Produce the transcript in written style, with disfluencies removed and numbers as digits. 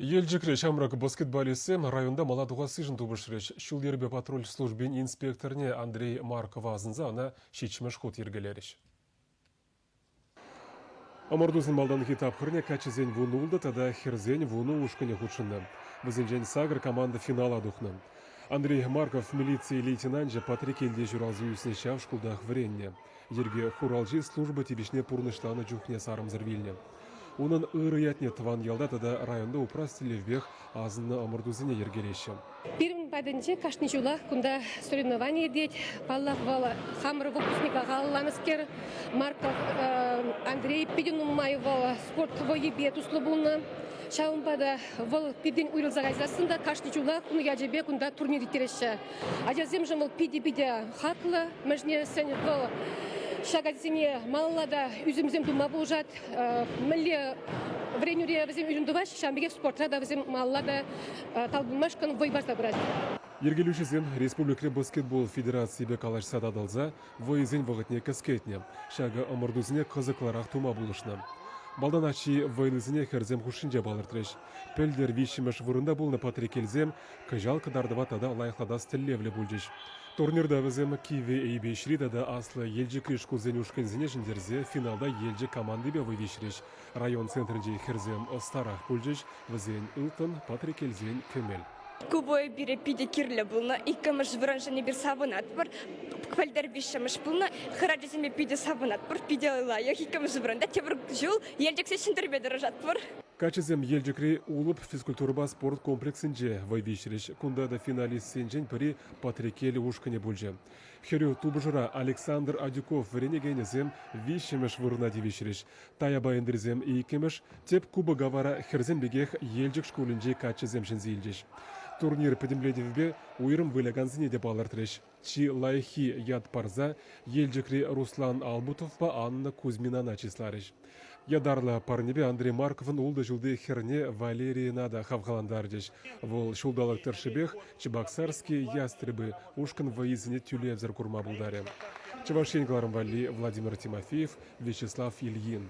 Елчӗкре ҫамрӑк баскетболистсем районта мала тухассишӗн тупӑшрӗҫ. Ҫул-йӗрпе патруль службин инспекторне Андрей Маркова асӑнса ӑна ҫиччӗмӗш хут йӗркелерӗҫ. Ӑмӑртусен малтанхи тапхӑрне каччӑсен 16 тата хӗрсен вунӑ ушкӑнӗ хутшӑннӑ. Вӗсенчен сакӑр команда финала тухнӑ. Андрей Марков милици лейтенанчӗ Патреккелте ҫуралса ӳснӗ ҫав шкултах вӗреннӗ. Йӗрке хуралҫи служба тивӗҫне пурнӑҫланӑ чухне сарӑмсӑр вилнӗ. Унӑн ырӑ ятне тӑван ялта тата районта упрас тӗллевпех асӑннӑ ӑмӑртусене йӗркелеҫҫӗ. Пирӗн патӗнче кашни ҫулах кунта соревновани иртет. Паллах, вӑл хамӑр выпускника халалланӑскер. Марков Андрей питӗ нумай вӑл спорт вӑййипе туслӑ пулнӑ. Ҫавӑнпа та вӑл пиртен уйрӑлса кайсассӑн та кашни ҫулах ун ячӗпе кунта турнир ирттереҫҫӗ. Ачасемшӗн вӑл питӗ-питӗ хаклӑ. Мӗншӗн вӑл ҫак ачасене малалла та ӳсӗмсем тума пулӑшать. Мӗнле вӗренӳре вӗсем ӳсӗм тӑваҫҫӗ, ҫавӑн пекех спортра та вӗсем малалла та талпӑнмашкӑн вӑй парса пырать. Йӗркелӳҫӗсем республикӑри баскетбол федерацийӗпе калаҫса татӑлса вӑйӑсен вӑхӑтне кӗскетнӗ. Ҫакӑ ӑмӑртусене кӑсӑклӑрах тума пулӑшнӑ. Малтанах чи вӑйлисене хӗрсем хушшинче палӑртрӗҫ. Пӗлтӗр виҫҫӗмӗш вырӑнта пулнӑ Патреккелсем кӑҫал кӑтартӑва тата лайӑхлатас тӗллевлӗ пулчӗҫ. Турнирта вӗсем Кивӗ Эйпеҫри тата Аслӑ Елчӗкри шкулсен ушкӑнӗсене ҫӗнтерсе финалта Елчӗк командипе вӑй виҫрӗҫ. Район центрӗнчи хӗрсем ӑстарах пулчӗҫ, вӗсен ылтӑн, Патреккелсен кӗмӗл. Ку вӑйӑ пире питӗ кирлӗ пулнӑ. Иккӗмӗш вырӑншӑн эпир савӑнатпӑр. Пӗлтӗр виҫҫӗмӗш пулнӑ. Хӗрачасемпе питӗ савӑнатпӑр, питӗ лайӑх иккӗмӗш вырӑнта. Тепӗр ҫул Елчӗксен ҫӗнтерме тӑрӑшатпӑр. Каччӑсем Елчӗкри Улӑп физкультурӑпа спорт комплексӗнче вӑй виҫрӗҫ. Кунта та финалистсенчен пӗри Патреккел ушкӑнӗ пулчӗ. Хӗрӳ тупӑшура Александр Адюков вӗренекенӗсем виҫҫӗмӗш вырӑна тивӗҫрӗҫ. Таяпа Энтрисем иккӗмӗш, тӗп кубока вара хӗрсем пекех Елчӗк шкулӗнчи каччӑсем ҫӗнсе илчӗҫ. Турнир пӗтӗмлетӗвӗпе уйрӑм вылякансене те палӑртрӗҫ. Чи лайӑххи ят парса Елчӗкри Руслан Албутовпа Анна Кузьминана чысларӗҫ. Ятарлӑ парнепе Андрей Марковӑн ултӑ ҫулти хӗрне Валерийӑна та хавхалантарчӗҫ. Вӑл ҫулталӑк тӑршшӗпех Чебоксарские ястребы ушкӑн вӑййисене тӳлевсӗр курма пултарӗ. Чӑваш Ен кӑларӑм валли Владимир Тимофеев, Вячеслав Ильин.